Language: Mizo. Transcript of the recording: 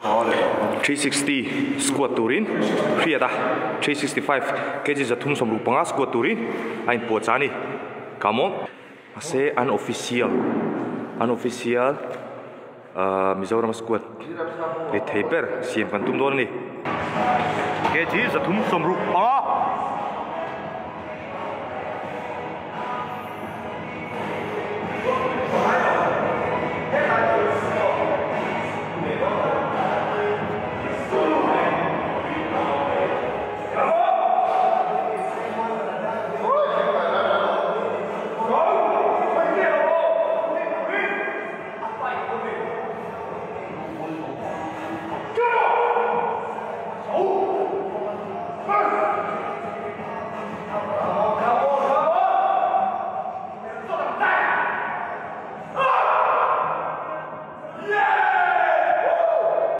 360 squat turin hriat a, 365 kg 365 squat turin a inpuahchah a ni. Come on. Mahse unofficial unofficial ahh Mizoram squat ri thei ber siam kan tum dawn a ni. Kg 365.